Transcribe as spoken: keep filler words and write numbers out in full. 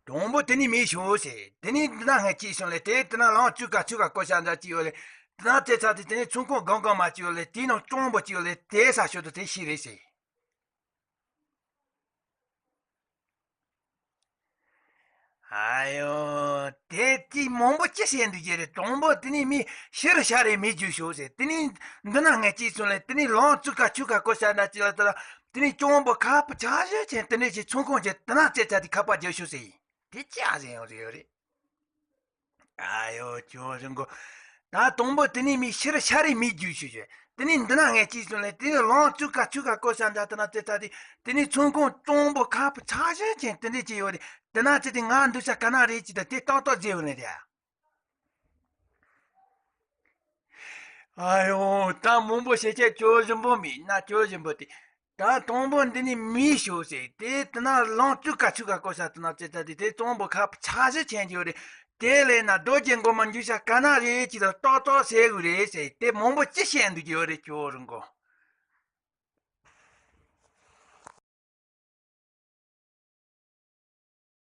གྲོང་པོ་དེ་ནས་མེད་ཤོག་ཟེར། དེ་ནས་འདི་ན་ངས་ཅི་སོང་ལས་དེ་དེ་ན་ལང་ཚུགས་ཀ་ཚུགས་ཀ་ཀོ་ཤ་འདྲ་ཅི་ཡོད་ལས། དེ་ན་ཙེ་ཚ་དེ་དེ་ནས་ཚོང་ཁང་སྒང་སྒང་མ་ཅི་ཡོད་ལས། དེའི་ནང་གྲོང་པོ་ཅི་ཡོད་ལས། དེ་ས་ཤོད་དུ་དེ་ཤི་རེད་ཟེར། ཨ་ཡོ། དེ་དེ་མང་པོ་ཅི་བཤད་འདུག་ཀྱི་རེད། གྲོང་པོ་དེ་ནས་མི་ཤི་རུ་ཤ་རེ་མི་རྒྱུ་ཤོག་ཟེར། དེ་ནས་འདི་ན་ངས་ཅི་སོང་ལས་དེ་ནས་ལང་ཚུགས་ཀ་ཚུགས་ཀ་ཀོ་ཤ་འདྲ་ཅི་ལ་དེ་ལ། དེ་ནས་གྲོང་པོ་ཁ་པོ་ཆ་ཤས་ཅན་དེ་འདྲས་ཀྱི་ཚོང་ཁང་ཅན་དེ་ན་ཙེ་ཚ་དེ་ཁ་པ་རྒྱུ་ཤོག་ཟེར། དེ་ཅི་ཨ་ཟེར་ཡོང་ཟེར་ཡོད་རེད། ཨ་ཡོ་ཅོ་རི་མགོ། ད་དང་པོ་དེ་ནས་མི་ཤི་རུ་ཤ་རེ་མི་རྒྱུ་ཤོག་ཟེར། དེ་ནས་འདི་ན་ངས་ཅི་སོང་ལས་དེ་ནས་ལང་ཚུགས་ཀ་ཚུགས་ཀ་ཀོ་ཤ་འདྲ་དེ་ན་ཙེ་ཚ་དེ། དེ་ནས་ཚོང་ཁང་གྲོང་པོ་ཁ་པོ་ཆ་ཤས་ཅན་དེ་འདྲས་ཀྱི་ཡོད་རེད། དེ་ན་ཙེ་དེ་ང་འདུག་ས་ག་ན་རེད་ཅི་ད་དེ་ཏག་ཏག་ཟེར་ཡོད་ནི་རེད། ཨ་ཡོ། ད་མང་པོ་བཤད་ཆེད་ཅོ་རི་མགོ་མེད་ན་ཅོ་རི་མགོ་དེ། ད་དང་པོ་འདི་ནས་མི་ཤོག་ཟེར། དེ་དེ་ན་ལང་ཚུགས་ཀ་ཚུགས་ཀ་ཀོ་ཤ་དེ་ན་ཙེ་ཚ་དེ་དེ་གྲོང་པོ་ཁ་པོ་ཆ་ཤས་ཅན་གྱི་ཡོད་རེད། དེ་ལས་ན་རྡོ་རྗེ་སྒོ་མ་འཇུ་ཤ་ག་ན་རེད་ཅི་ད་ཏག་ཏག་ཟེར་དགོས་རེད་ཟེར། དེ་མང་པོ་ཅི་བཤད་འདུག་ཀྱི་ཡོད་རེད་ཅོ་རི་མགོ།